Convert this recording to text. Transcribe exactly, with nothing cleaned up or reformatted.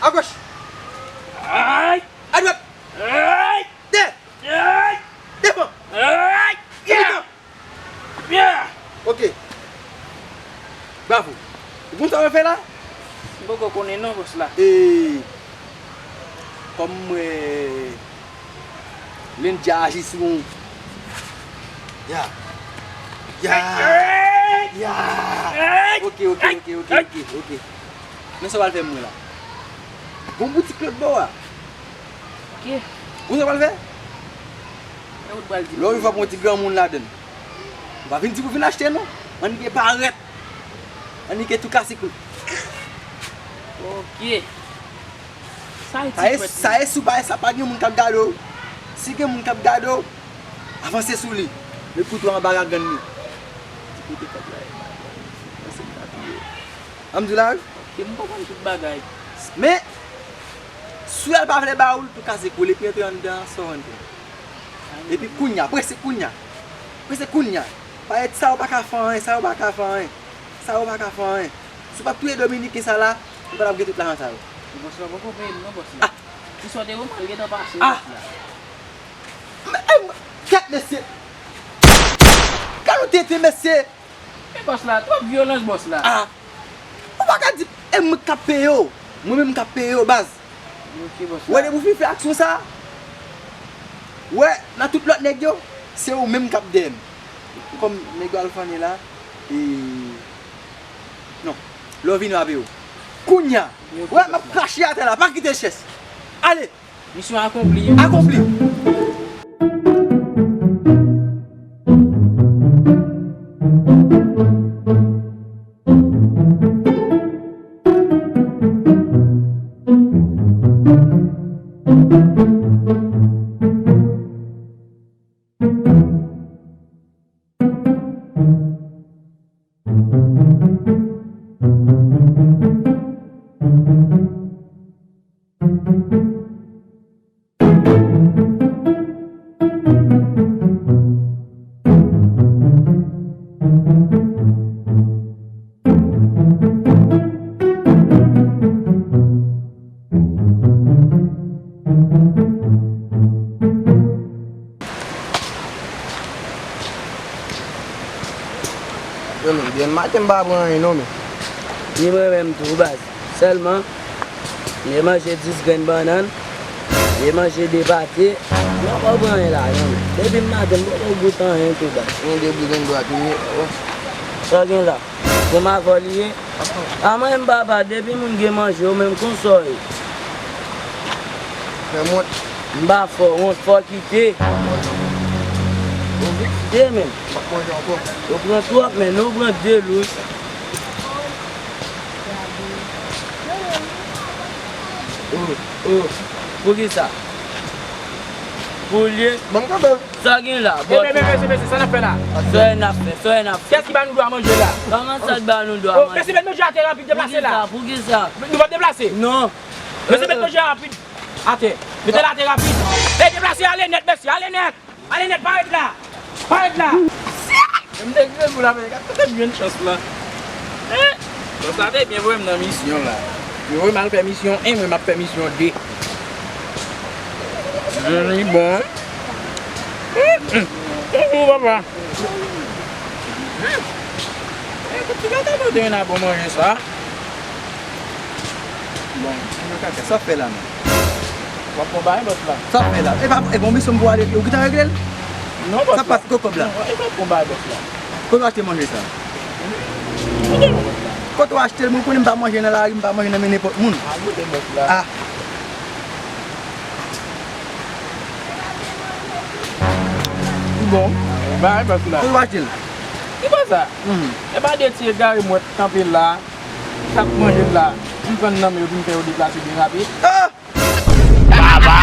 Agoch! Ay! Adwat! Ay! De! Ay! Devan! Ay! Militan! Yeah! Ok. Bravo. Ou konn sa w fè la? M poko konnen non, bòs la. E, kòm m wè Lendja aji sou ou. Ya. Ya. Ya. Ok, ok, ok, ok, ok, ok. Men sa w pral fè mwen la. Gon boutik lòt bò a. Ok. Ou sa w pral fè? Lè w pral di. Lè w vin fè yon ti granmoun ladann. Ou pa vin di pou vin achte non. Annik parèt. Annik tou kase kou. Ok. Sa e, sa e, si w pa, sa pa gen moun k ap gade w. Si gen moun k ap gade w, avanse sou li. Met kouto anba ragann li. Ti kote kòb la ye. Ann di w la wi. Ok, m konprann tout bagay. Men, si w pa vle ba ou l, tou kase kou l epi antre anndan an san w antre. Epi kounya, prese kounya. Prese kounya. Parèt sa ou pa ka fè anyen, sa ou pa ka fè anyen. Sa ou pa ka fè anyen. Si w pa t touye Dominiken sa la, ou pa t ap gen tout lajan sa yo. Bòs la poko peye m non, bòs la. Ah! Ti sòte yo mal gentan pase, ah! Bòs la. Men, eh, kèt mesye. Gade yon tenten mesye. Men bòs la, twòp vyolans bòs la. Ah. Ou pa ka di, e mwen k ap peye w. Mwen menm k ap peye w, baz. Ok, bòs la. Wè, depi w fin fè aksyon sa, wè, nan tout lòt nèg yo, se ou menm k ap dèyè m. Kòm nèg yo al fane la, e, non, lè w vini w ap peye w. Kounya, wè, m ap krache atè la, pa kite chèz. Ale! Misyon akonpli. Akonpli. Yo, men, byen maten m pa pran anyen non, men. Ni mwen menm tou, baz. Sèlman, m te manje dis grenn bannann, m te manje de pate, m pa pran anyen la non, men. Depi maten, m poko goute anyen tou, baz. Yon de bri grenn bwa tou ye. Sa gen la? Kòman avè w li ye? A mwen menm papa, depi moun gen manje, ou menm konsa w ye. Fè m wont. M pa fè w wont, fò w kite. Ou kite menm. M ap manje ankò. Ou pran twòp, men nou pran de lous. Oh, oh. Poukisa? Pou l ye? Ban m kanpe. Sa gen la, bò. Mesye, mesye, mesye, sa n ap fè la? Sa n ap fè, sa n ap fè. Kiyès ki ba nou dwa manje la? Kòman sa k ba nou dwa manje? Oh, mesye, met manje atè rapid, deplase la. Poukisa, poukisa? Nou p ap deplase? Non. Mesye, met manje rapid. Atè. Mete l atè rapid. Ey, deplase, ale nèt, mesye, ale nèt. Ale nèt, parèt la. Parèt la. M te grenn pou la, men gad kote m jwenn chans la. Eh, bòs la te byen voye m nan misyon la. Yo voye m al fè misyon en, mwen m ap fè misyon de. Li bon. Hum, hum. Bonjou, papa. Hum. Eh, kote gata mande yon bon manje sa? Bon, sa w fè la menm? W ap pran bagay bòs la. Sa w fè la? E pa, e bon misyon pou ale, ou gentan regle l? Non, bòs la. Sa pase, kote kòb la? Non, e pa pran bagay bòs la. Kote w achte manje sa? Kote bòs la? Kote w achte l? Mwen konnen m pa manje nan lari, m pa manje nan men nenpòt moun. A, kote bòs la? Ah. Li bon. Bagay bòs la. Kote w achte l? Ki bòs sa? Mhm. E pa de ti egare m wè k kanpe la. Sa k manje la, m pran nan men yo pou m fè yo deplase byen rapid. Ah! Baba!